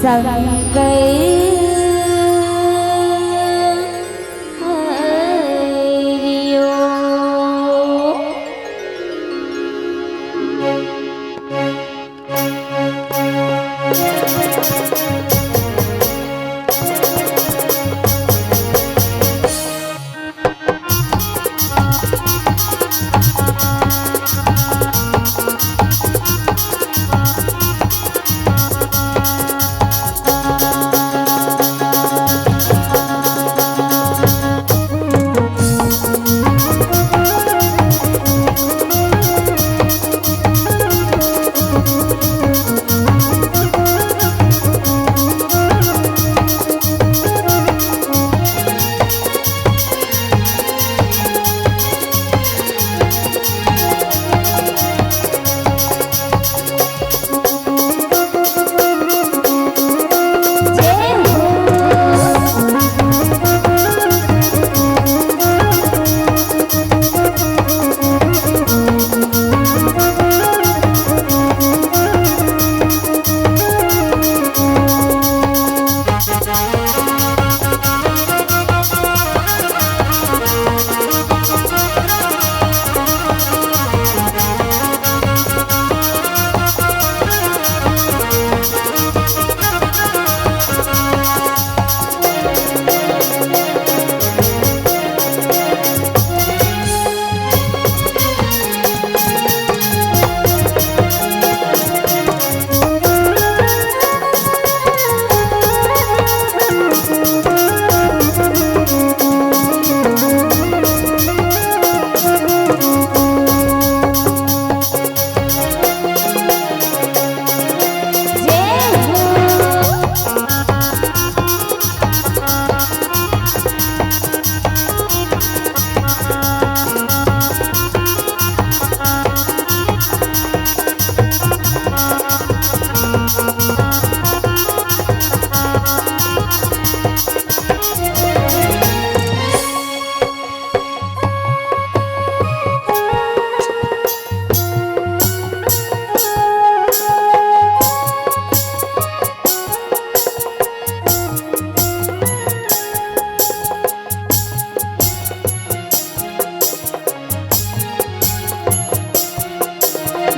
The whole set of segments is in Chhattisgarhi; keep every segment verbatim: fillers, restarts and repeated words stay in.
शंकर हरिओ।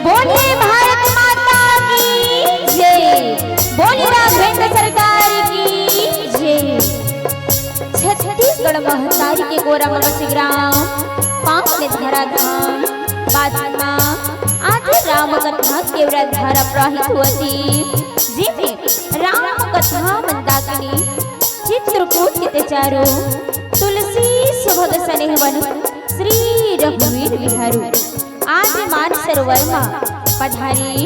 बोलिए भारत माता की जय, बोलिए राघवेंद्र सरकार की जय। छत्तीसगढ़ महतारी के कोरा म बसे ग्राम पांवले धरा धाम बाजना आज राम कथा केवरा धारा प्रवाहित होवत हे, जेमे राम कथा मंदाकिनी चित्रकूट के तेचारू तुलसी सुभग सनेहवन श्री रघुवीर बिहारू। आज मानसरोवर म पधारी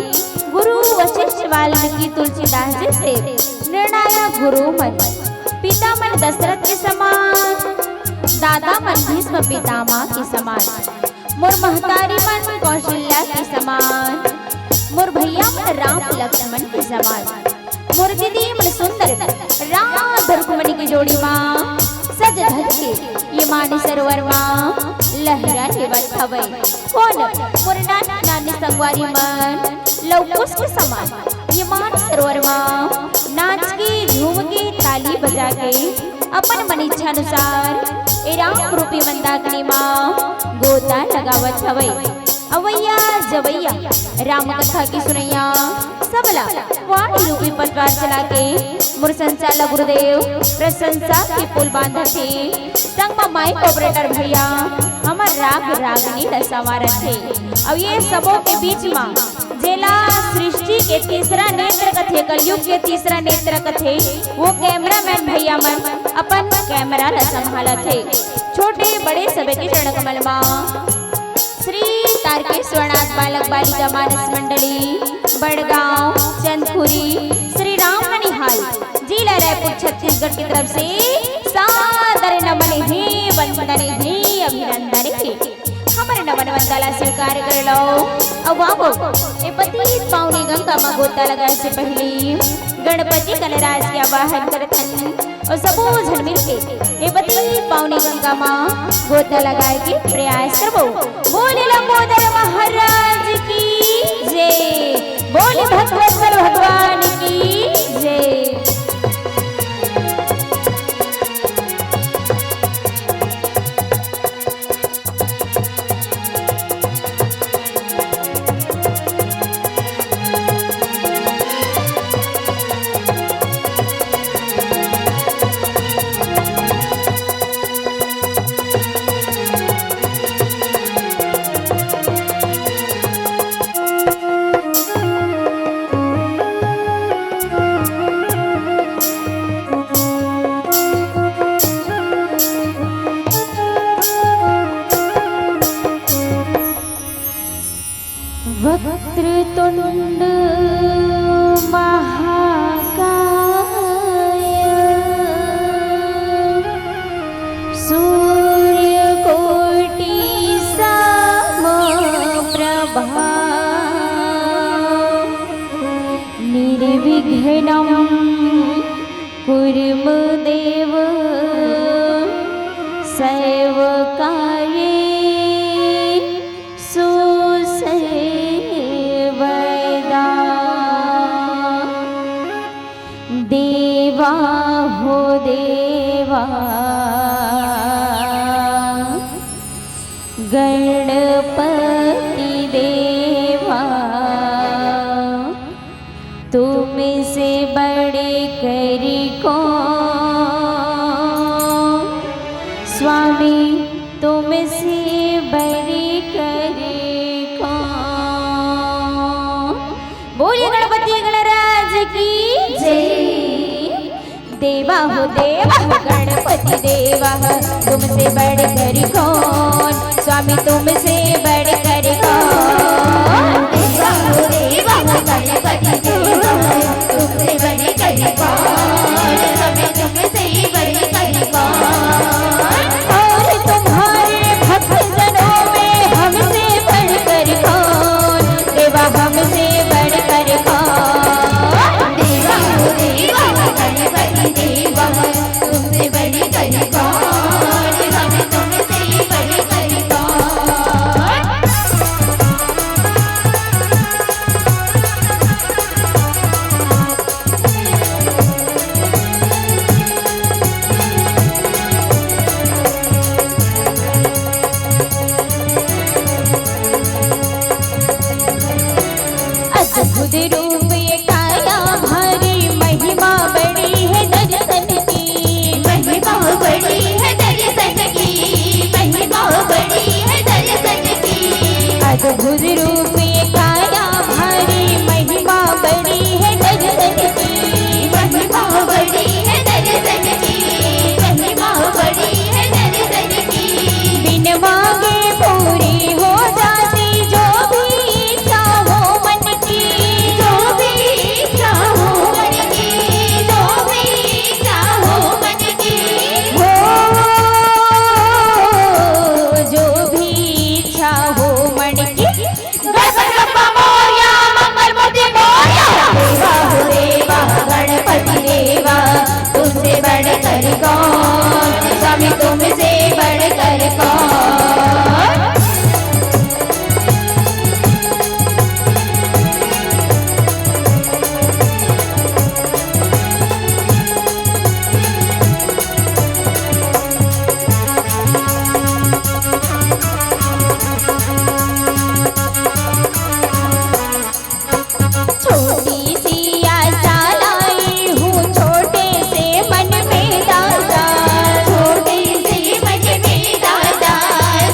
गुरु वशिष्ठ वाल्मीकि तुलसीदास जइसे निर्णायक गुरु मन, पिता मन दशरथ के समान, दादा मन भीष्म पितामह के समान, मोर महतारी मन कौशल्या के समान, मोर भैया मन राम लक्ष्मण के समान, मोर दीदी मन सुंदर राधा रुक्मणी के जोड़ी मा सज धज के ये मानसरोवर मा लहरा लेवत हवय। कोन मोर नान नानी संगवारी मन लौकुश के समान ये मानसरोवर मा नाच के, झूम के, ताली बजा के अपन मन इच्छा अनुसार ए राम रूपी मंदाकिनी मा गोता लगावत हवय। अवैया जवैया राम कथा के सुनैया सबला वाणी रूपी पतवार चला के मोर संचालक गुरुदेव प्रशंसा के पुल बांधत हे। संग म माइक ऑपरेटर भैया हमर राग रागनी ल संवारत हे। अउ ये सबो के बीच म जेला सृष्टि के तीसरा नेत्र कथे, कलयुग के तीसरा नेत्र कथे, वो कैमरामैन भैया मन अपन कैमरा ल संभालत हे। छोटे बड़े सबे के चरण कमल म श्री तारकेश्वरनाथ बालक बालिका मानस मंडली, बड़गांव, चंदखुरी, श्री राम ननिहाल, जिला रायपुर, छत्तीसगढ़ की तरफ से सादर नमन हे, वंदन हे, अभिनंदन हे। हमर नमन वंदन ला स्वीकार कर लव। अब आवव, ए पतित पावनी गंगा म गोता लगाए से पहिली गणपति गणराज के आवाहन करथन। अउ सबो झन मिलके ए पतित पावनी गंगा म गोता लगाए के प्रयास करबो। बोले लंबोदर महाराज की जय, बोले भक्तवत्सल भगवान की जय। वक्रतुण्ड महाकाय सूर्यकोटि समप्रभा निर्विघ्नं कुरु मे देव सर्वकार्ये सुसेवदा। देवा हो देवा गणपति देवा, तुमसे बढ़कर कौन स्वामी, तुमसे बढ़कर कौन। बोलिए गणपति गणराज की जय। देवा हो देवा हो गणपति देवा, तुमसे बढ़कर कौन स्वामी, तुमसे बढ़कर कौन। देवा हो देवा हो गणपति देवा, तुमसे बढ़कर कौन स्वामी, तुमसे बढ़कर कौन। और तुम्हारे भक्त जनों में हमसे बढ़कर कौन, देवा हमसे बढ़कर कौन। देवा हो देवा हो गणपति देवा, तुमसे बढ़कर कौन, स्वामी तुमसे बढ़कर कौन। अद्भुत रूप ये काया भारी, महिमा बड़ी है दर्शन की। महिमा बड़ी है दर्शन की, महिमा बड़ी है दर्शन की। अद्भुत रूप ये काया भारी, महिमा बड़ी है दर्शन की। महिमा बड़ी है दर्शन की, महिमा बड़ी है दर्शन की। बिन मांगे पूरी हो जाती जो भी इच्छा हो मन की। जो भी इच्छा हो मन की, जो भी इच्छा हो मन की। हो, जो भी इच्छा हो मन की। गणपति बप्पा मोरया, मंगल मूर्ति मोरया। देवा हो देवा गणपति देवा, तुमसे बढ़कर कौन, स्वामी तुमसे बढ़कर कौन। छोटी सी आशा लाई हूँ छोटे से मन में दादा। छोटे से मन में दादा,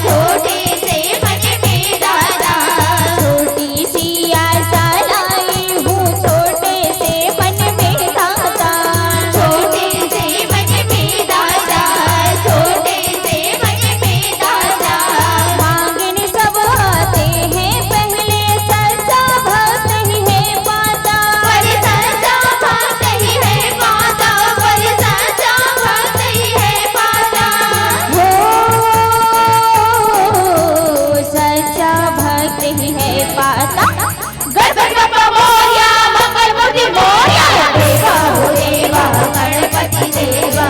छोटे से मन में दादा। छोटी सी आशा लाई हूँ छोटे से मन में दादा। छोटे से मन में दादा, छोटे से मन में दादा। मांगने सब आते हैं पहले, सच्चा भक्त ही है पाता। पर सच्चा भक्त ही है पाता, पर सच्चा भक्त ही है पाता। हो, सच्चा भक्त ही है पाता। गणपति बप्पा मोरया, मंगल मूर्ति मोरया। देवा हो देवा, गणपति देवा,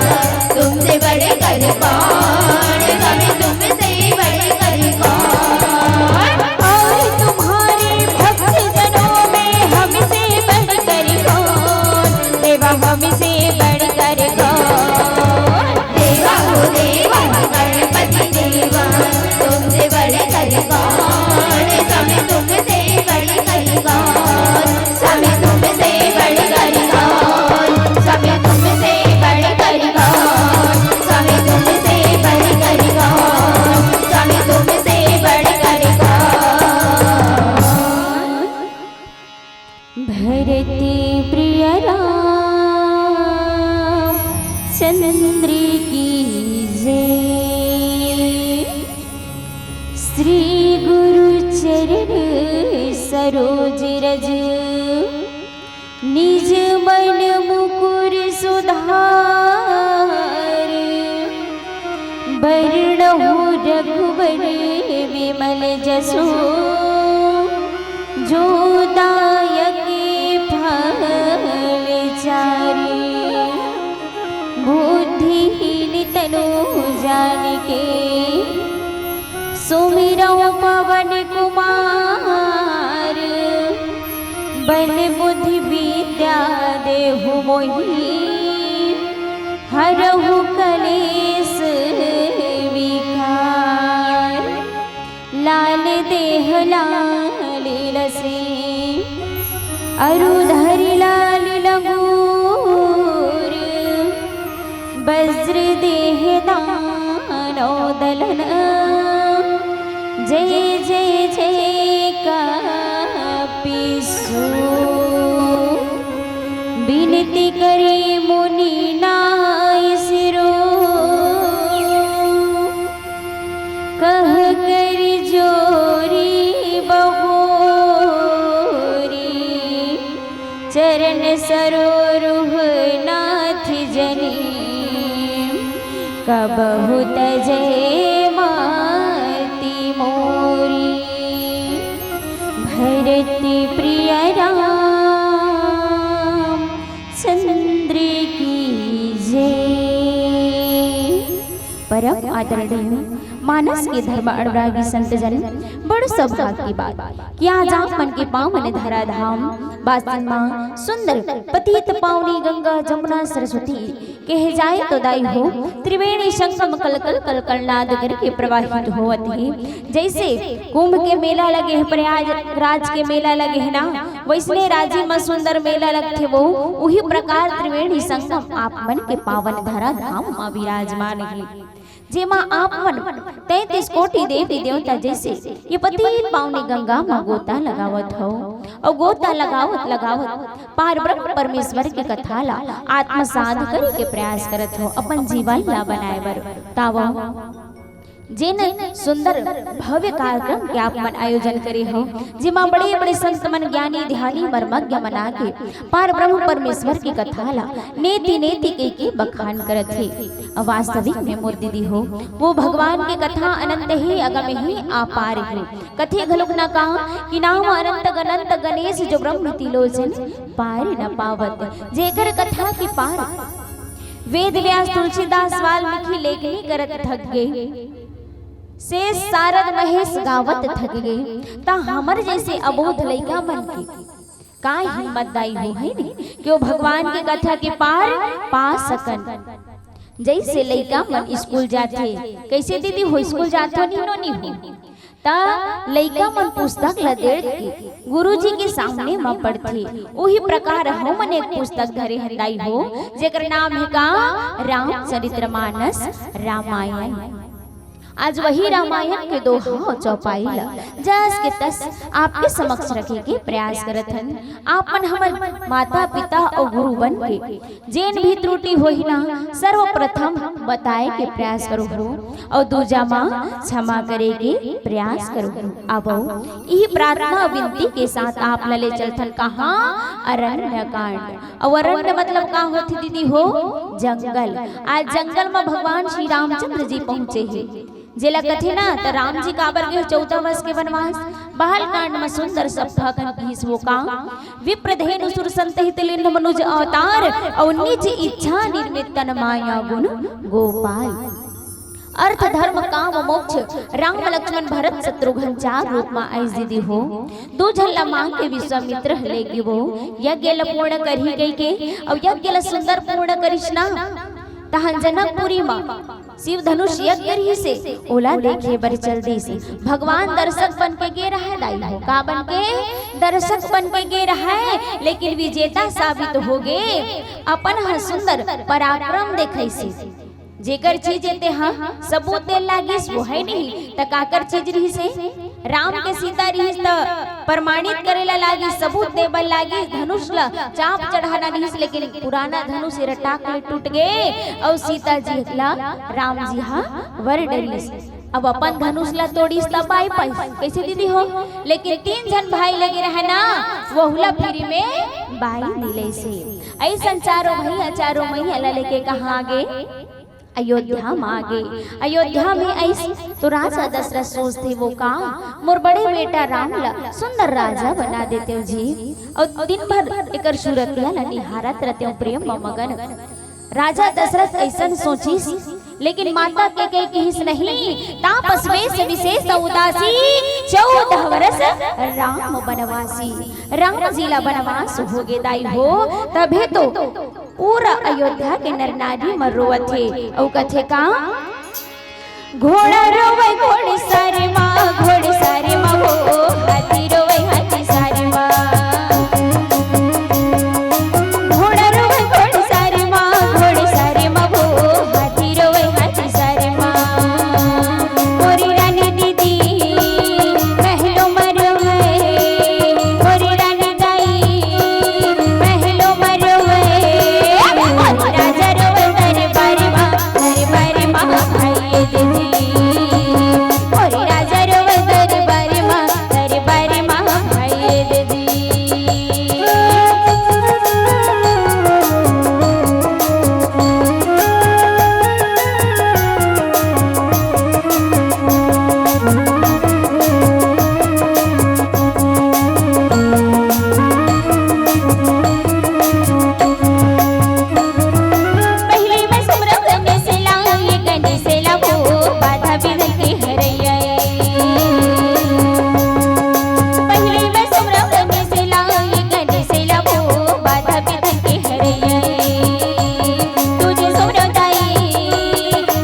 तुमसे बढ़कर कौन, स्वामी तुमसे बढ़कर कौन। और तुम्हारे भक्त जनों में हमसे बढ़कर कौन, देवा हमसे बढ़कर कौन। देवा हो देवा, गणपति देवा, तुमसे बढ़कर कौन, स्वामी तुमसे बढ़कर कौन, स्वामी तुमसे बढ़कर कौन, स्वामी तुमसे बढ़कर कौन, स्वामी तुमसे बढ़कर कौन, स्वामी तुमसे बढ़कर कौन। भरत प्रिय राम चंद्र की जय। श्री गुरु चरण सरोज रज निज मन मुकुर सुधार। बरनहु रघुबर विमल जसु जो दायक फल चारि। बुद्धिहीन तनु जानिके सुमिरौं पवन कुमार। बल बुद्धि विद्या देहु मोहि हरहु कलेस विकार। लाल देह लाल लसी अरु धरि लाल लंगूर। वज्र देह दानव दलन जय जय जय कपिसू। बिनती करी मुनि नाय सिरो कह कर जोरी बहोरी। चरण सरोरुह नाथ जनी कबहु तजय माति मोरी। भरत प्रिय राम चंद्र की जय। परम आदरणीय मानस के धर्म अनुरागी संत जन, बड़ सौभाग्य की बात कि आज आप मन के पावन धरा धाम बासिन मां सुंदर पतित पावनी गंगा जमुना सरस्वती कहे जाए तो दाई हो, त्रिवेणी संगम कल कल कल कल नाद करके प्रवाहित होवत हे। जैसे कुंभ के मेला लगे हे, प्रयागराज के मेला लगे हे ना, वैसने राजी म सुंदर मेला लगथे वो, उही प्रकार त्रिवेणी संगम आप मन के पावन धरा धाम म विराजमान हे। जेमा आप मन तैंतीस कोटि देवी देवता जैसे ये पतित पावनी गंगा म गोता लगावत हो, अउ गोता लगावत लगावत पार ब्रह्म परमेश्वर के कथा ला आत्मसात करे के प्रयास करत हो, अपन जीवन ला बनाए बर। तावा जेन सुंदर भव्य कार्यक्रम के आप मन आयोजन करे हो, जेमा बड़े बड़े संत मन, ज्ञानी ध्यानी मर्मज्ञ मन आके पार ब्रह्म परमेश्वर के कथा ला नेति नेति कहिके बखान करत हे। वास्तविक में मोर दीदी हो, वो भगवान के कथा अनंत हे, अगम हे, अपार हे। कथे घलोक न कहा कि नाम अनंत अनंत गणेश जो ब्रह्म तिलोचन पार न पावत। जेकर कथा के पार वेद व्यास तुलसीदास वाल्मीकि लेखनी करत थक गे, शेष सारद महेश गावत थक गे, त हमर जैसे अबोध लइका मन के का हिम्मत दाई हो, हे ने, कि वो भगवान के कथा के पार पा सकन। जैसे लइका मन स्कूल जाथे, कैसे दीदी हो, स्कूल जाथो नी, नो नी हो, त लइका मन पुस्तक ल देख के गुरुजी के सामने म पढ़थे। उही प्रकार हमन एक पुस्तक धरे हन दाई हो, जेकर नाम हे का, रामचरितमानस रामायण। आज वही रामायण के दोहा अउ चौपाई ल जस के तस आपके समक्ष रखे के प्रयास करत हन। आप मन हमर माता पिता अउ गुरु बन के जेन भी त्रुटि होही ना, सर्वप्रथम बताए के प्रयास करहू अउ दूजा म क्षमा करे के प्रयास करहू। अब इही प्रार्थना विनती के साथ आप ला ले चलथन कहाँ, अरण्य कांड। अउ अरण्य मतलब का होथे दीदी हो? जंगल। आज जंगल म भगवान श्री रामचंद्र जी पहुंचे हे, जेला कथे ना, त राम जी काबर गे चौदह वर्ष के वनवास। बाल कांड म सुंदर सप्ताह कन किहिस वो का, विप्र धेनु सुर संत हित लीन्ह मनुज अवतार, अउ निज इच्छा निर्मित तन माया गुण गोपाल। अर्थ धर्म काम मोक्ष, राम लक्ष्मण भरत शत्रुघ्न चार रूप म आइस दीदी हो। दू झन ला मांग के विश्वामित्र ह ले गे वो, यज्ञ ल पूर्ण करही कहिके, अउ यज्ञ ल सुंदर पूर्ण करिस ना। तहन जनकपुरी म शिव धनुष यज्ञ रहिसे, ओला देखे बर चल दिस। भगवान दर्शक बन के गे रहय दाई हो, का बन के? दर्शक बन के गे रहय, लेकिन विजेता साबित हो गे। अपन ह सुंदर पराक्रम देखइसे। जेकर चीज ए तेहा सबूत दे लागिस, वो हे नहीं, त काकर चीज रहिसे? राम के सीता रहिस त प्रमाणित करे ला लागिस, सबूत दे बर लागिस, धनुष ला चाप चढ़ाना रहिस, लेकिन पुराना धनुष एरा टाक ले टूट गे अउ सीता जी ला राम जी हा वर डरिस। अब अपन धनुष ला तोड़िस त बाई पाइस, कइसे दीदी हो? लेकिन तीन झन भाई लगे रहे ना, वहू ला फिरी में बाई मिले से। अइसन चारों भैया, चारों मैया ला लेके कहाँ आगे? अयोध्या म आगे। अयोध्या में आइस तो राजा दशरथ सोचथे, वो का, मोर बड़े बेटा राम ला सुंदर राजा बना देतेव जी, अउ दिन भर एकर सूरतिया ला निहारत रहतेव प्रेम म मगन। राजा दशरथ अइसन सोचिस, लेकिन माता कैकेयी किहिस, नहीं, तापस वेस विशेष उदासी, चौदह वर्ष राम बनवासी। राम जी ला बनवास होगे दाई हो, तभे तो पूरा अयोध्या के नर नारी मन रोवत हे। अउ कथे का, घोड़ा रोवे घोड़सारी मा, घोड़सारी मा हो, हाथी रोवे हाथीसारी मा। घोड़ा रोवे घोड़सारी मा, घोड़सारी मा हो, हाथी रोवे हाथीसारी मा। मोरी रानी दीदी महलों मा रोवे, मोरी रानी दाई महलों मा रोवे। मोरी राजा रोवे दरबार मा, दरबार मा भाई दीदी। मोरी राजा रोवे दरबार मा, दरबार मा भाई दीदी। पहिले मैं सुमरम गणेश ला, ये गणेश ला वो बाधा विघ्न के हरैया। पहिले मैं सुमरम गणेश ला, ये गणेश ला वो बाधा विघ्न के हरैया। तुझे सुमरम दाई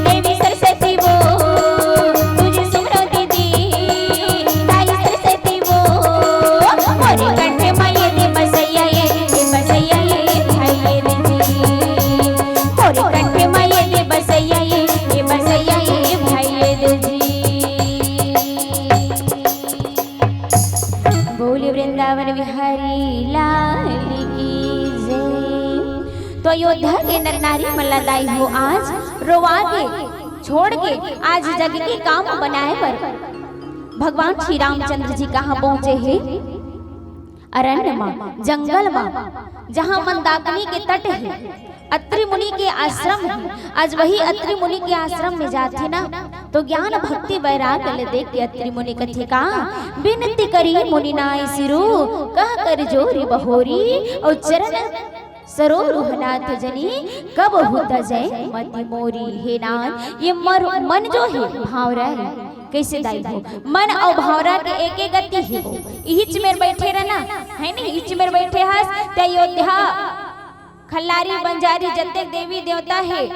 देवी सरस्वती वो, तुझे सुमरम दीदी दाई सरस्वती वो। मोरे कंठ मा ये दे बसैया ये, दे बसैया ये भाई ये दीदी। मोरे कंठ मा ये दे बसैया ये, दे बसैया ये भाई ये दीदी। बोल वृंदावन बिहारी लाल की जय। तो अयोध्या के नर नारी मन ला दाई हो आज रोवा के, छोड़ के आज जग के काम बनाए बर भगवान श्री रामचंद्र जी कहाँ पहुँचे हे? अरण्य मा, जंगल मा, जहाँ मंदाकिनी के तट हे, अत्रि मुनि के आश्रम हे। आज वही अत्रि मुनि के आश्रम में जाथे ना, तो ज्ञान भक्ति वैराग्य ले देख के अत्रि मुनि कथे का, बिनती करी मुनि नाई सिरु, कह कर जोरी बहोरी, अउ चरण सरोरुह नाथ जनी, कब हुत जय मति मोरी। हे नाथ, ये मर-, मन जो हे भांवरा हे, कइसे दाई हो? मन अउ भांवरा के एके गति हे। इहिच मेर बइठे रहना, हे नहीं? इहिच मेर बइठे हस, ते अयोध्या, खल्लारी, बंजारी, जतेक देवी देवता हे,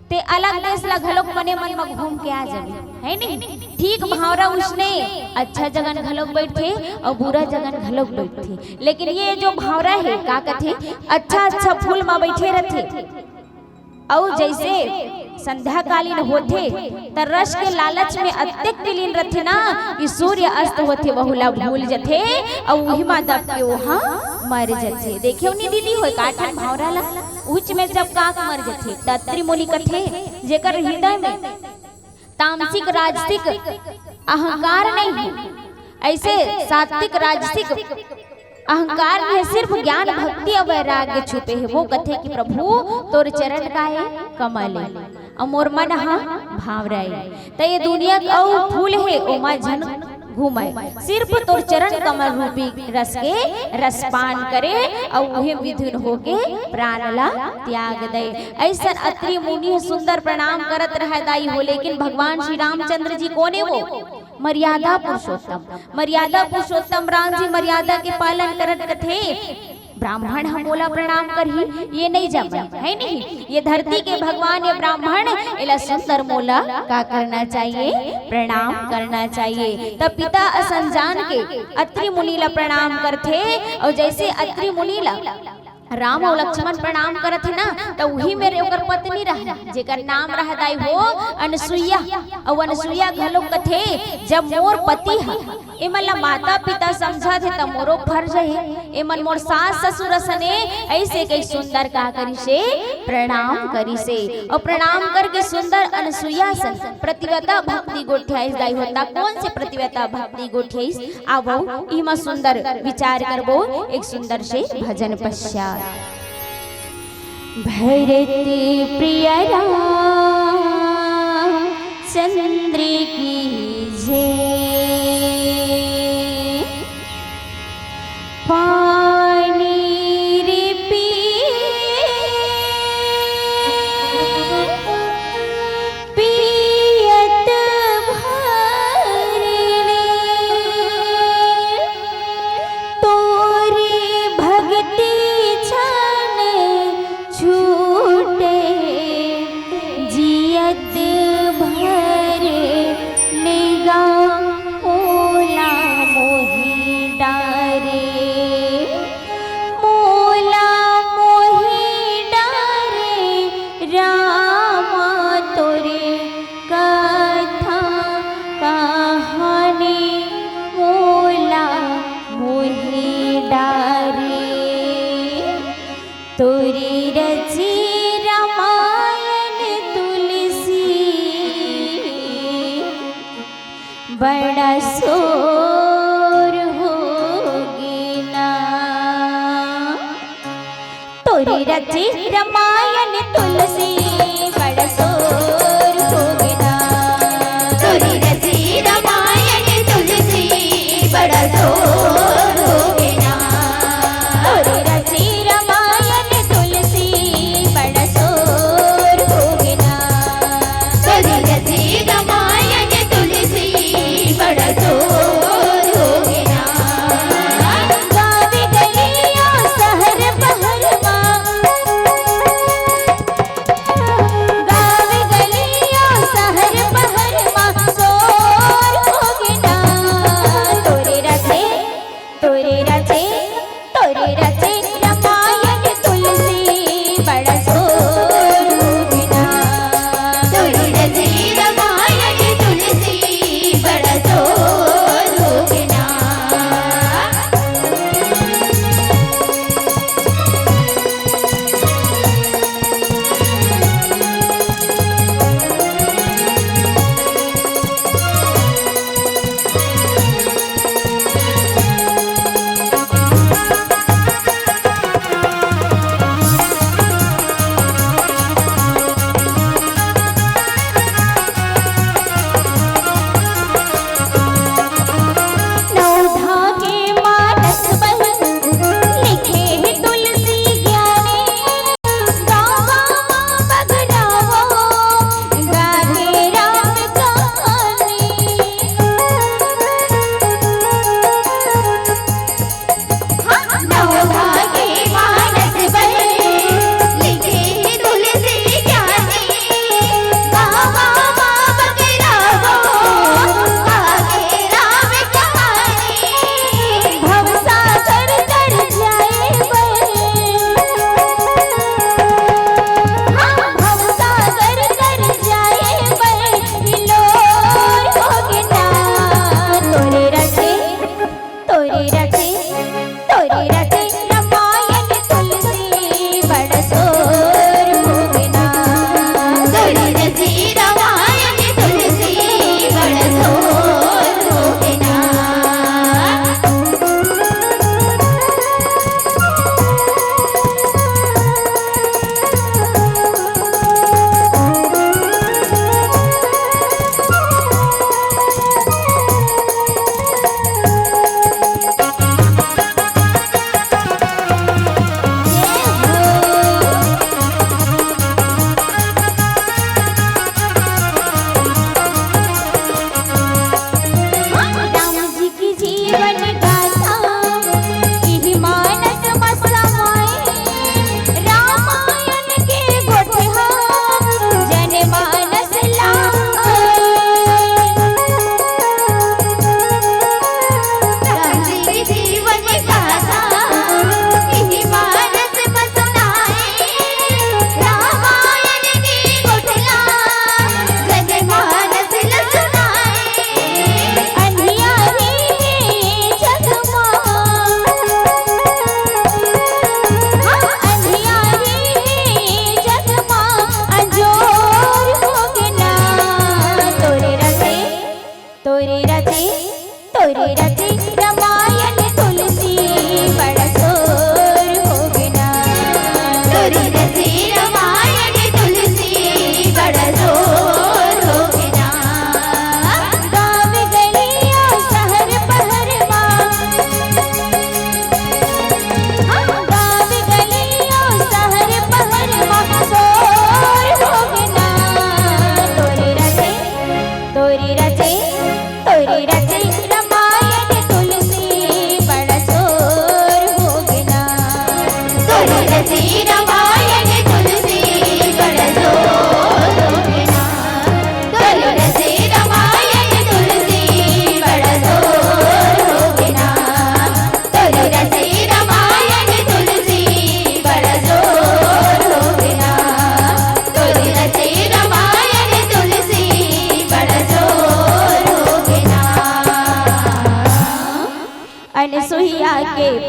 ते अलग देश ला घलोक मने मन म घूम के आ जाबे, हे नहीं? ठीक भांवरा उसने अच्छा जगन घलोक बइठथे अउ बुरा जगन घलोक बइठथे। लेकिन ये जो भांवरा हे, का कथे, अच्छा अच्छा फूल म बइठे रथे। अउ जइसे संध्याकालीन होथे, त रस के लालच में अतेक विलीन रथे ना, कि सूर्य अस्त होथे, वहू ला भूल जथे, अउ उही मा दब के ओहा मर जथे। देखेव नी दीदी, होय का ठन भांवरा ला, उच में जब काक मर जथे। त अत्रि मुनि कथे, जेकर हृदय में तामसिक राजसिक अहंकार नहीं हे, अइसे सात्विक राजसिक अहंकार में सिर्फ ज्ञान, भक्ति अउ वैराग्य छुपे हे। वो कथे कि प्रभु, तोर चरण काय कमल ए, अउ मोर मन ह भांवरा ए। त ये दुनिया के अउ फूल हे, ओमा झन घूमय, सिर्फ तोर चरण कमल रूपी रस के रसपान करे, अउ उहे विधुन होके प्राण ला त्याग दे। अइसन अत्रि मुनि सुंदर प्रणाम करत रहय दाई हो, लेकिन भगवान श्री रामचंद्र जी कोन ए वो? मर्यादा पुरुषोत्तम, मर्यादा पुरुषोत्तम राम जी मर्यादा के पालन करत कथे, ब्राह्मण ह मोला प्रणाम करही, ये नहीं जमय, हे नहीं? ये धरती के भगवान, ये ब्राह्मण, एला सुंदर मोला का करना चाहिए? प्रणाम करना चाहिए। तब पिता असन जान के अत्रि मुनि ला प्रणाम करथे, अउ जइसे अत्रि मुनि ला राम अउ लक्ष्मण प्रणाम करत हे ना, त उही मेर ओकर पत्नी रहय, जेकर नाम रहय दाई हो अनसुईया। अउ अनसुईया घलो कथे, जब मोर पति ह एमन ला माता पिता समझत हे, त मोरो फर्ज हे, एमन मोर सास ससुर असन ए, अइसे कहि सुंदर का करिस हे, प्रणाम करिस हे। अउ प्रणाम करके सुंदर अनसुईया असन पतिव्रता भक्ति गोठियाइस दाई हो। त कोन से पतिव्रता भक्ति गोठियाइस? आवव, इमा सुंदर विचार करबो एक सुंदर से भजन पश्चात। भरत प्रिय राम चंद्र की जय। पानी रे पी पियत भर ले, तोरे भक्ति छन छूटे, जियत भर ले गा मोला मोहि डारे। मोला मोहि डारे राम तोरे कथा कहानी मोला मोहि डारे। तोरे रचे रामायण तुलसी बड़ा शोर होगे ना। तोरे रचे रामायण तुलसी बड़ा शोर होगे ना। तोरे रचे रामायण तुलसी बड़ा शोर होगे ना। तोरे रचे रामायण तुलसी बड़ा शोर होगे ना। तोरे रचे रामायण तुलसी बड़ा शोर होगे ना। गाँव गलिया शहर बहर मा, गाँव गलिया शहर बहर मा शोर होगे ना। तोरे रचे, तोरे रचे, तोरे रचे रामायण तुलसी बड़ा शोर होगे ना। तोरे रचे रामायण तुलसी बड़ा शोर होगे ना। नवधा के मानस बल लिखे हे तुलसी ज्ञानी। गावा मा बगरावो गाके राम कहानी। हाँ, नवधा के मानस बल लिखे हे तुलसी ज्ञानी। गावा मा बगरावो गाके राम कहानी। भवसागर तर जाए बर, हाँ, भवसागर तर जाए बर हिलोर होगे ना। तोरे रचे, तोरे रचे, तोरे रचे रामायण तुलसी बड़ा शोर होगे ना। तोरे रचे रामायण तुलसी बड़ा शोर होगे ना।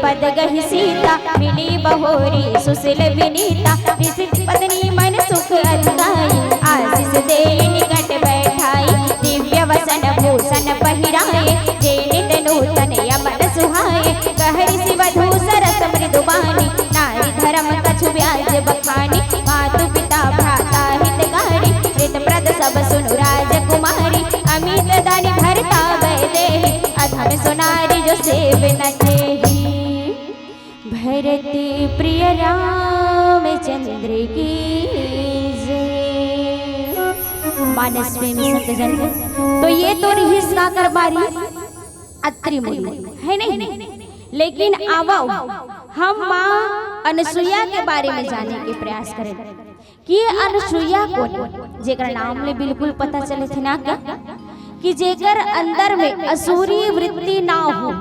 पद गहि सीता मिली बहोरी सुशील विनीता, ऋषि पत्नी मन सुख अति पाई। आशीष देहि निकट बैठाई दिव्य वसन भूषण पहिराए। जे नित नूतन अमन सुहाए कह ऋषि वधू सरस मृदु बानी। नारी धर्म कछु ब्याज बखानी मातु पिता भ्राता हितकारी। ऋत प्रद सब सुनु राजकुमारी अमित दानी भरता वैदेही। अधम सो नारी जो सेव न केही। भरत प्रिय रामचंद्र की जय। मानस प्रेमी संतजन, तो ये तो रिहिस काकर बारी? अत्रि मुनि, है नहीं? लेकिन आवव, हम माँ अनसुईया के बारे में जाने के प्रयास करें कि अनसुईया कोन, जेकर नाम ले बिल्कुल पता चले थे ना क्या, कि जेकर अंदर में असुरी वृत्ति ना हो,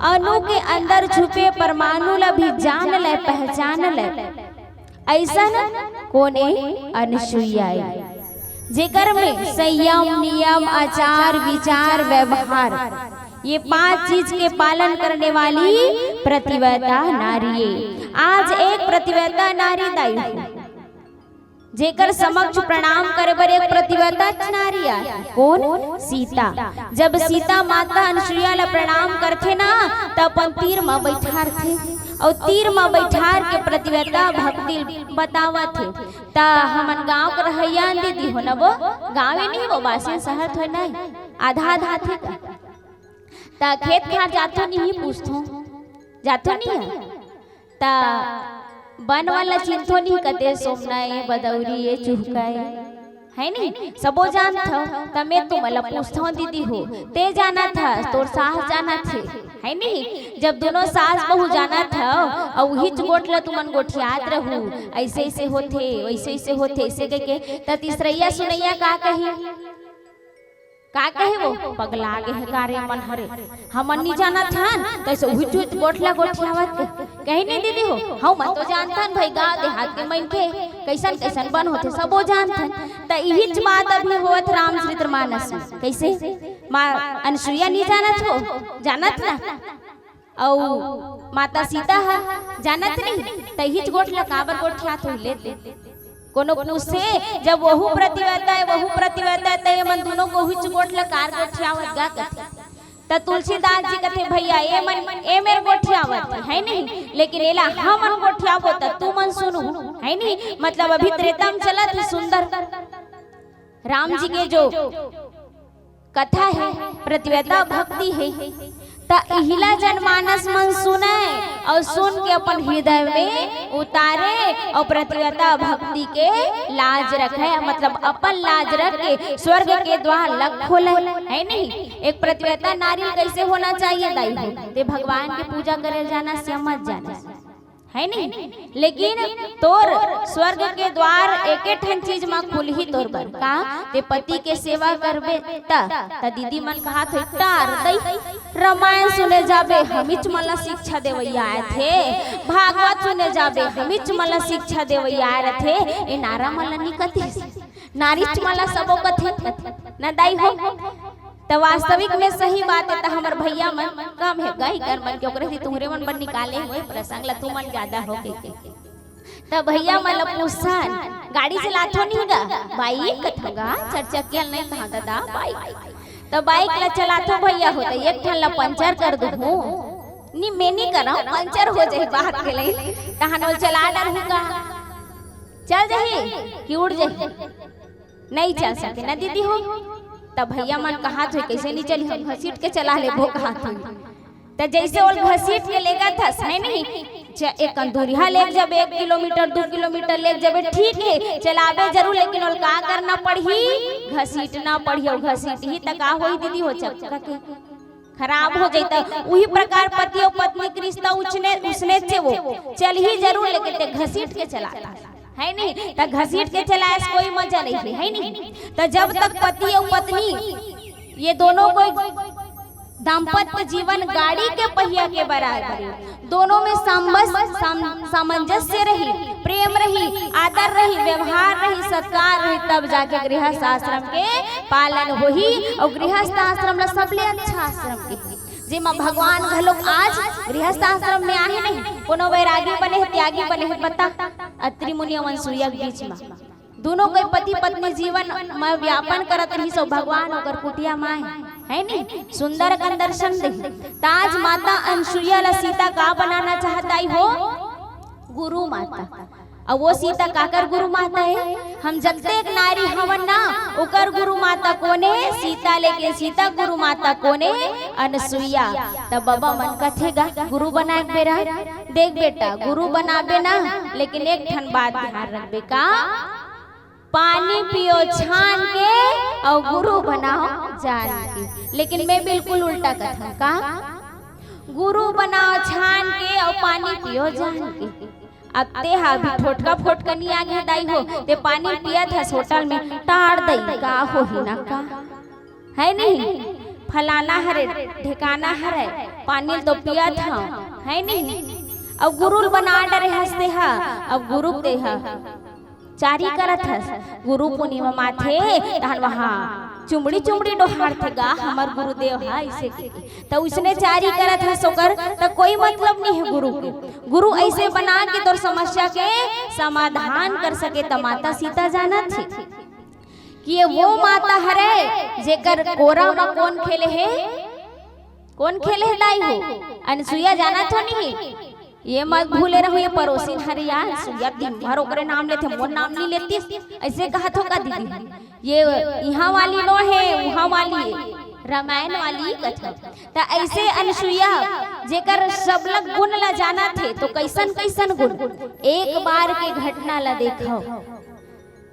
अनु के अंदर छुपे परमाणु ला भी जान ले, पहचान ले, ऐसन कोन ए? अनसुईया ए, जेकर में संयम, नियम, आचार, विचार, व्यवहार, ये पांच चीज के पालन करने वाली पतिव्रता नारी ए। आज एक पतिव्रता नारी दाई हो, जेकर समक्ष प्रणाम करे बर एक पतिव्रता नारी आय। कोन? सीता। जब सीता माता अनसुईया ला प्रणाम करथे ना, त अपन तीर म बैठारथे, अउ तीर म बैठार के पतिव्रता भक्ति बतावत हे। त हमन गांव के रहइया दीदी हो न, वो गांव ही नहीं, वो बासिन शहर थोड़े नहीं, आधा आधा थे का। त खेत खार जाथो नहीं, पूछथो, जाथो नहीं है? त बन वाला चिंथो नहीं, कते सोमना ए, बदौरी ए, चुहका ए, है नहीं? सबो जानत हव। त मैं तुमन ला पूछथव दीदी हो, ते जानत हस, तोर सास जानत हे, है नहीं? जब दोनों सास बहू जानत हव, अउ उहीच गोठ ला तुमन गोठियात रहू, ऐसे ऐसे होथे, वैसे ऐसे होथे, ऐसे कहिके, त तीसरइया सुनइया का कही? का कहे वो? पगला गे हे का रे मन हरे, हमन नी जानत हन, तैसे उहिच उहिच गोठ ला गोठियावत हे। कही नहीं दीदी हो, हमन तो जानथन भाई, गांव देहात के मनखे कैसन कैसन बन होथे, सबो जानथन। त इहिच बात अभी होवत रामचरित मानस में। कैसे? माँ अनसुईया नी जानत हो, जानत ना? अउ माता सीता ह जानत नहीं, त इहिच गोठ ला काबर गोठियात होही ले? कोनो पूछे, जब वहू पतिव्रता ए, वहू पतिव्रता ए, त ये मन दोनों को उहिच गोठ ला काबर गोठियावत गा कथे। त तुलसीदास जी कथे, भैया, ए मन, ए मेर गोठियावत हे, है नहीं? लेकिन एला हमन गोठियाबो त तुमन सुनहू, है नहीं? मतलब अभी त्रेता में चलत हे सुंदर राम जी के जो कथा हे, पतिव्रता भक्ति हे, त इहिला जनमानस मन सुनय अउ सुन के अपन हृदय में उतारे अउ पतिव्रता भक्ति के लाज रखे, मतलब अपन लाज रख के स्वर्ग के द्वार ला खोले, है नहीं? एक पतिव्रता नारी कैसे होना चाहिए दाई हो? ते भगवान के पूजा करे जाना, से मत जाना, है नहीं? लेकिन तोर स्वर्ग के द्वार एके ठन चीज म खुलही तोर बर। का? ते पति के सेवा करबे त। त दीदी मन कहात होही, टार दई, रामायण सुने जाबे, हमीच मन ला शिक्षा देवइया आय थे, भागवत सुने जाबे, हमीच मन ला शिक्षा देवइया आय रथे, ए नारा मन ला नी कथिस, नारीच मन ला सबो कथे, न दाई हो? त वास्तविक में सही बात हे, त हमर भैया मन कम हे, गही कर मन के ओकरे से तुहरे मन बर निकाले होय प्रसंग ला, तुमन ज्यादा हो के। त भैया मन ला पूछन, गाड़ी चलाथो नहीं गा, बाइक कथो गा, चार चक्किया नहीं कहा दादा, बाइक। त बाइक ला चलाथो भैया हो, त एक ठन ला पंचर कर दूहूं। नी, मैं नी करंव, पंचर हो जाही बाहर के लाइन, तहन ओला चला डरहूं गा, चल जाही कि उड़ जाही? नहीं चल सके ना दीदी हो। तब भैया मन कहात होही, कैसे नहीं चली, हम घसीट के चला लेबो कहात होही। त जैसे ओला घसीट के लेगत हस, है नहीं? च-, एक अंदुरिहा लेग जबे, एक किलोमीटर, दू किलोमीटर लेग जबे, ठीक हे, चलाबे जरूर, लेकिन ओला का करना पड़ही? घसीटना पड़ही। अउ घसीटही त का होही दीदी हो, चक्का के खराब हो जाही। त उही प्रकार पति अउ पत्नी के रिश्ता उसने, उसने से वो चलही जरूर, लेकिन ते घसीट के चला, है नहीं? त घसीट के चलाए से कोई मजा नहीं है, है नहीं? त जब तक पति अउ पत्नी ये दोनों को दाम्पत्य जीवन गाड़ी के पहिया के बराबर हे, दोनों में सामस-, साम-, सामंजस्य रही, प्रेम रही, आदर रही, व्यवहार रही, सत्कार रही, तब जाके गृहस्थ आश्रम के पालन होही। अउ गृहस्थ आश्रम ला सबले अच्छा आश्रम के जेमा भगवान घलोक आज गृहस्थ आश्रम में आहे नहीं, कोनो वैरागी बने हे, त्यागी बने हे, बता, अत्रि मुनि अउ अनसुईया के बीच में। दोनों कोई पति पत्नी जीवन में व्यापन करत रहिस, अउ भगवान ओकर कुटिया में आए, है नी? सुंदर अकन दर्शन दे। त आज माता अनसुईया ला सीता का बनाना चाहत आई हो? गुरु माता। अउ वो सीता काकर गुरु माता हे? हम जतेक नारी हवन ना, ओकर गुरु माता कोने? सीता। लेकिन सीता गुरु माता कोने? अनसुईया। त बबा मन कथे गा, गुरु बनाए के बेरा, देख बेटा, गुरु बनाबे ना, लेकिन एक ठन बात ध्यान रखबे का, पानी पियो छान के अउ गुरु बनाओ जान के। लेकिन मैं बिल्कुल उल्टा कथंव का, गुरु बनाओ छान के अउ पानी पियो जान के। अब ते हा अभी फोटका फोटका नी आगे दाई हो, ते पानी पियत हस होटल में, टार दई का होही ना का, है नहीं? फलाना हरे, ढेकाना हरे, पानी तो पियत हंव, है नहीं? अउ गुरु ल बना डरे हस ते हा, अब गुरु ते हा चारी करत हस, गुरु पूर्णिमा माथे, तहन वहाँ चुमड़ी चुमड़ी डोहारथे गा हमर गुरुदेव हा, अइसे के। त उसने चारी करत हस ओकर, त कोई मतलब नहीं है गुरु के। गुरु ऐसे बना के तोर समस्या के समाधान कर सके, त माता सीता जानत हे कि ये वो माता हरे, जेकर कोरा म कोन खेले हे, कोन खेले हे दाई हो? अनसुईया जानत हो नहीं? ये मत भूले रहो, ये पड़ोसिन हरे यार, अनसुईया दिन भर ओकरे नाम लेथे, मोर नाम नहीं लेतिस, ऐसे कहत हो का दीदी? ये इहाँ वाली नो हे, उहाँ वाली हे, रामायण वाली कथा। त ऐसे अनसुईया जेकर सबलग गुण ला जानत हे, तो कैसन कैसन गुण, एक बार के घटना ला देखो।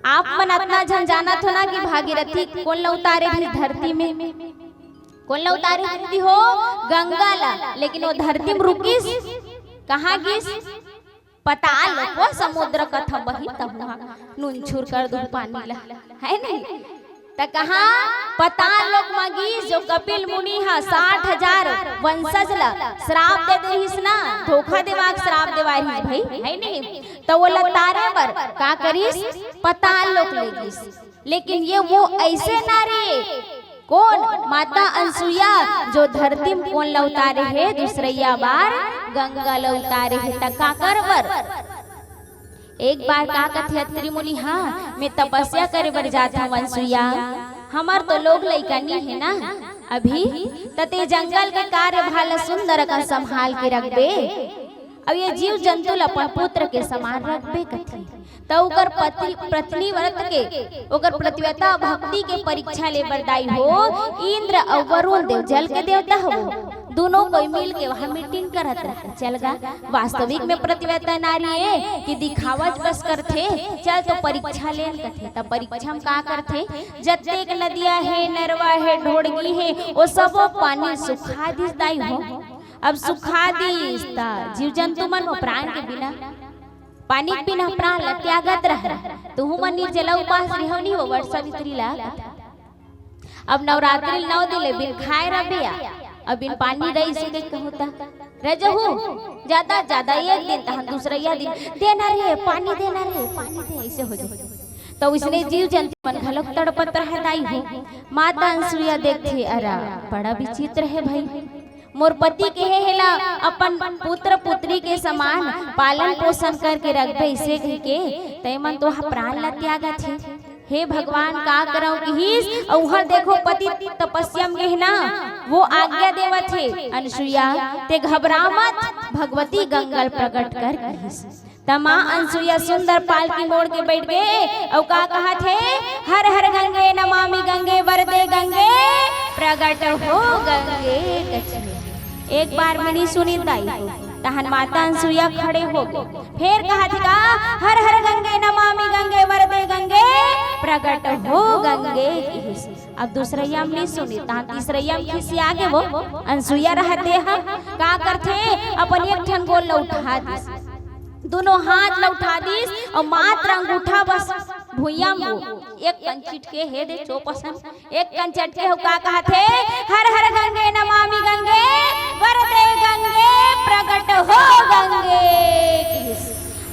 आप मन अतना झन जानत हो ना कि भागीरथी कोन ला उतारे रहिस धरती में? कोन ला उतारे रहिस हो? गंगा ला। लेकिन वो धरती में रुकिस, कहाँ गिस? पताल लोक, वो समुद्र कथा बही तहुआ नूनछूर कर दू पानी ला, है नहीं? त कहाँ? पताल लोक म गिस, जो कपिल मुनि हा साठ हजार वंशज ला श्राप दे दे रहिस ना, धोखा देवा के श्राप देवा रहिस भाई, है नहीं? त ओला तारे बर का करिस? पताल लोक ले गिस। लेकिन ये वो ऐसे नारी, कोन? माता अनसुईया, जो धरती में कोन ला उतारे हे, दूसरइया बार गंगा ला उतारे हे, त काकर बर? एक बार का कथे अत्रि मुनि, हाँ, मैं तपस्या करे बर जात हंव अनसुईया, हमर तो लोग लइका नी हे ना अभी, त ते जंगल के कार्यभार ला सुंदर अकन संभाल के रखबे, अउ ये जीव जंतु ला अपन पुत्र के समान रखबे कथे। त ओकर पति, पत्नीव्रत के, ओकर पतिव्रता भक्ति के परीक्षा ले बर दाई हो, इंद्र अउ वरुण देव जल के देवता हो, दोनों कोई मिल के वहाँ मीटिंग करत रहे। चल गा, वास्तविक में पतिव्रता नारी हे कि दिखावा बस करथे, चल तो परीक्षा ले कथे। त परीक्षा में का करथे? जतेक नदिया हे, नरवा हे, ढोड़गी हे, वो सबो पानी सुखा दिस दाई हो। अब सुखा दिस त जीव जंतु मन वो प्राण के बिना पानी के बिना प्राण ला त्यागत रहे। तुहू मन निर्जला उपास रिहव नहीं वो वट सावित्री ला। अब नवरात्रि नौ दिन ले बिन खाए रबे या, अब बिन पानी रही से कहूँ त रह जहू, ज्यादा ज्यादा एक दिन तहन दूसरइया दिन देना रे, पानी देना रे, पानी दे, ऐसे हो जाए। त उसने जीव जंतु मन घलोक तड़पत रहे दाई हो। माता अनसुईया देखथे, अरा बड़ा विचित्र हे भाई, मोर पति के हे हेला अपन पुत्र पुत्री के समान पालन पोषण करके रखबे, इसे कहिके तै मन तो हा प्राण ला त्यागत हे। हे भगवान, का करंव किहिस, अउ उहर देखो पति तपस्या में हे ना, वो आज्ञा देवत हे, अनसुईया, ते घबरा मत, भगवती गंगा ल प्रकट कर किहिस। त माँ अनसुईया सुंदर पालकी मोड़ के बैठ गे अउ का कहत हे, हर हर गंगे नमामि गंगे वरदे गंगे प्रकट हो गंगे कछे। एक बार में नहीं सुनी दाई हो, तहन माता अनसुईया खड़े हो गे, फेर कहत हे का, हर हर गंगे नमामि गंगे वरदे गंगे प्रकट हो गंगे किहिस। अब दूसरइया में नहीं सुनी, तहन तीसरइया में खिसिया गे वो अनसुईया रहते ह, का करथे, अपन एक ठन गोड़ ल उठा दिस, दोनों हाथ ल उठा दिस अउ मात्र अंगूठा बस भुइयां म एक कन चिटके हे दे चोपसन, एक कन चिटके हो का कहत हे, हर हर गंगे नमामि गंगे वरदे गंगे प्रकट हो गंगे किहिस।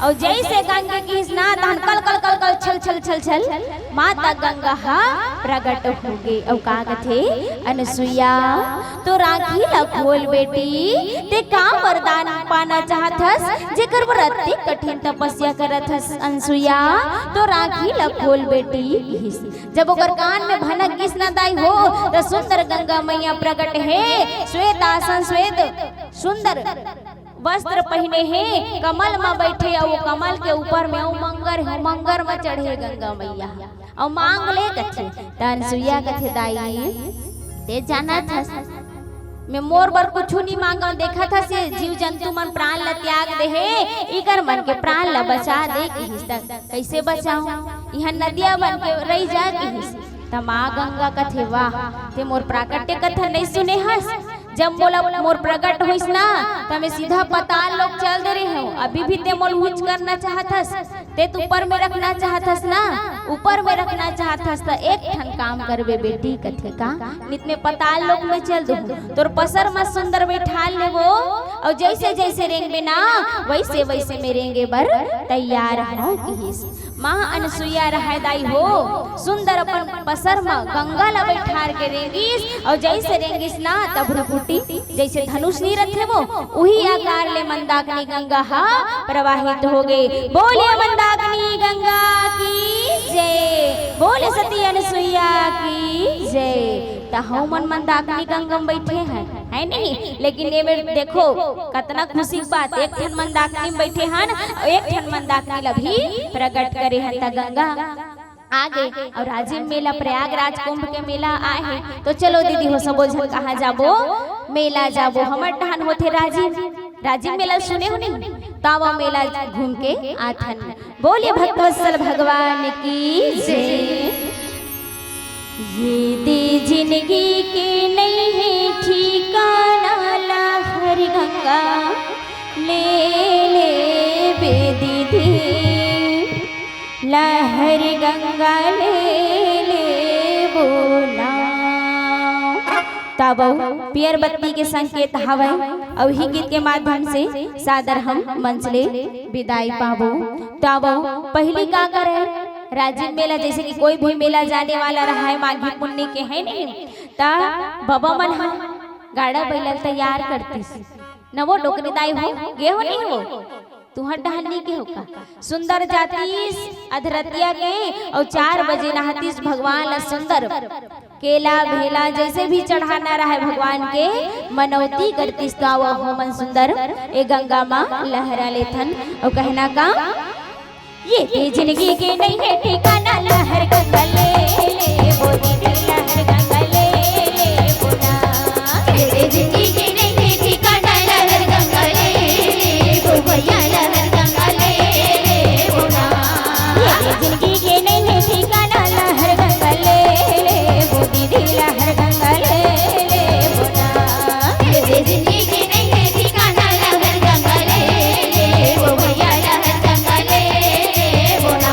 अउ जैसे गंगे किहिस ना, तहन कल कल कल कल छल छल छल छल, माता गंगा ह प्रगट होगे। अउ का कथे, "अनसुईया, तोर आँखी ल खोल बेटी, ते का वरदान पाना चाहत हस, जेकर बर अतेक कठिन तपस्या करत हस? अनसुईया, तोर आँखी ल खोल बेटी," किहिस। जब ओकर कान में भनक गिस ना दाई हो, त सुंदर गंगा मैया प्रगट हे, श्वेत आसन, श्वेत सुंदर वस्त्र पहिने हे, कमल म बइठे, अउ वो कमल के ऊपर में अउ मंगर हे, मंगर म चढ़े गंगा मैया। अउ मांग ले कथे, त अनसुईया कथे, "दाई, ते जानत हस, मैं मोर बर कुछु नी मांगव, देखत हस ये जीव जंतु मन प्राण ल त्याग दे हे, इकर मन के प्राण ल बचा दे," किहिस। त कइसे बचाऊं, इहां नदिया बन के रहि जा, किहिस। त माँ गंगा कथे, "वाह, ते मोर प्राकट्य कथा नइ सुने हस? जब मोला मोर प्रगट होइस ना, त मैं सीधा पताल लोक चल दे रहे हूँ। अभी भी ते मोला ऊंच करना चाहत हस, ते तो ऊपर में रखना चाहत हस ना, ऊपर में रखना चाहत हस, त एक ठन काम करबे बेटी," कथे, "का?" "नित में पताल लोक में चल दूँ, तोर पसर म सुंदर बैठाल लेबो, अउ जइसे जइसे रेंगबे ना, वइसे वइसे मैं रेंगे बर तैयार हूँ," किहिस। माँ अनसुईया रहय दाई हो, सुंदर अपन पसर म गंगा ल बैठार के रेंगिस, अउ जइसे रेंगिस ना, त भ्रुकुटी जइसे धनुष नी रथे वो, उही आकार ले मंदाकिनी गंगा ह प्रवाहित होगे। बोलिए मंदाकिनी गंगा की जय, बोले सती अनसुईया की जय। त हमन मंदाकिनी गंगा म बइठे हन, हे नहीं? लेकिन ए बेर देखो, कतना खुशी के बात, एक ठन मंदाकिनी म बइठे हन, अउ एक ठन मंदाकिनी ल भी प्रगट करे हन। त गंगा आगे अउ राजिम मेला, प्रयागराज कुंभ के मेला आए हे। तो चलो दीदी हो, सबो झन कहाँ जाबो? मेला जाबो। हमर डहन होथे राजिम, राजिम मेला सुने हो नहीं? त वो मेला घूम के आथन। बोलिए भक्तवत्सल भगवान की जय। ये दे जिंदगी के नइ हे ठिकाना, लहर गंगा ले लेबे दीदी, लहर गंगा ले लेबो ना। तब पियर बत्ती के संकेत हवय, अउ इही गीत के माध्यम से सादर हम मंच ले विदाई पाबो। तब पहली का करे, राजिम मेला, जइसे कि कोई भी मेला जाने वाला रहय, माघी पुन्नी के, हे नहीं, त बबा मन ह गाड़ा बइला ल तैयार करतिस। नवो डोकरी दाई हो, गे हो नहीं हो? तुंहर डहन नइ गे हो का? सुंदर जातिस अधरतिया के, अउ चार बजे नहातिस भगवान ल सुंदर। केला भेला जइसे भी चढ़ाना रहय भगवान के, मनौती करतिस। त वो हमन सुंदर ए गंगा म लहरा लेथन। अउ कहना का, ये दे जिंदगी के नइ हे ठिकाना, लहर गंगा ले लेबो दीदी, लहर गंगा ले लेबो ना। ये दे जिंदगी के नइ हे ठिकाना, लहर गंगा ले लेबो भैया, लहर गंगा ले लेबो ना। ये दे जिंदगी के नइ हे ठिकाना, लहर गंगा ले लेबो दीदी, लहर गंगा ले लेबो ना। ये दे जिंदगी के नइ हे ठिकाना, लहर गंगा ले लेबो भैया, लहर गंगा ले लेबो ना।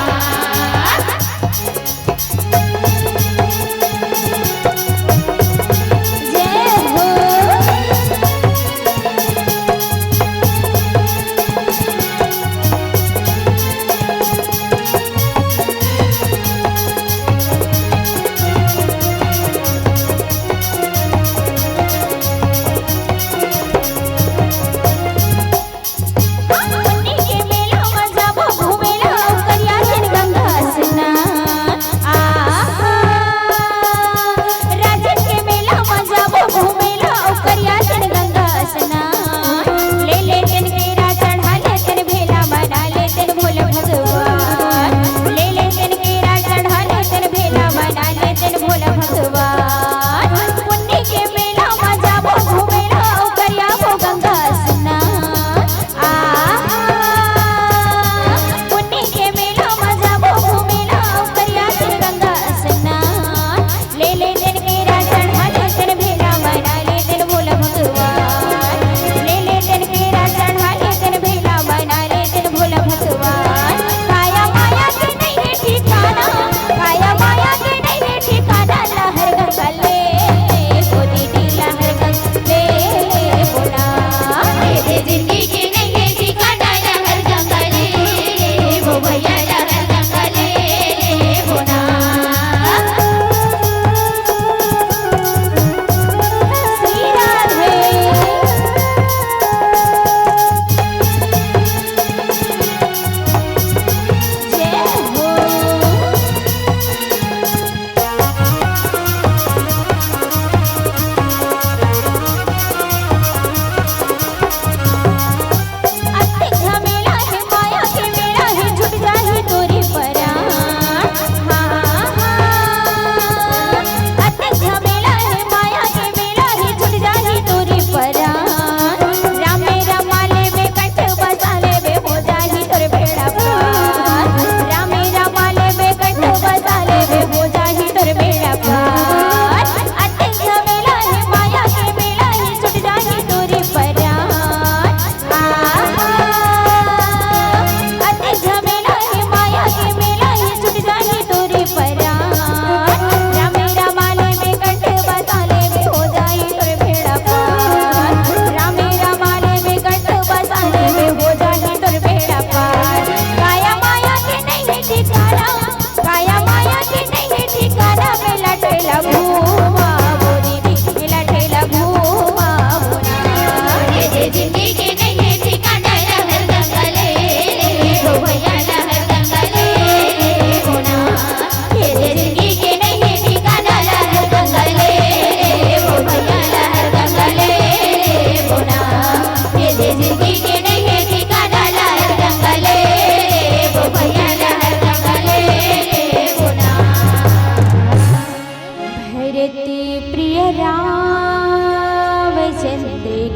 रामचंद्र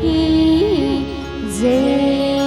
की जय।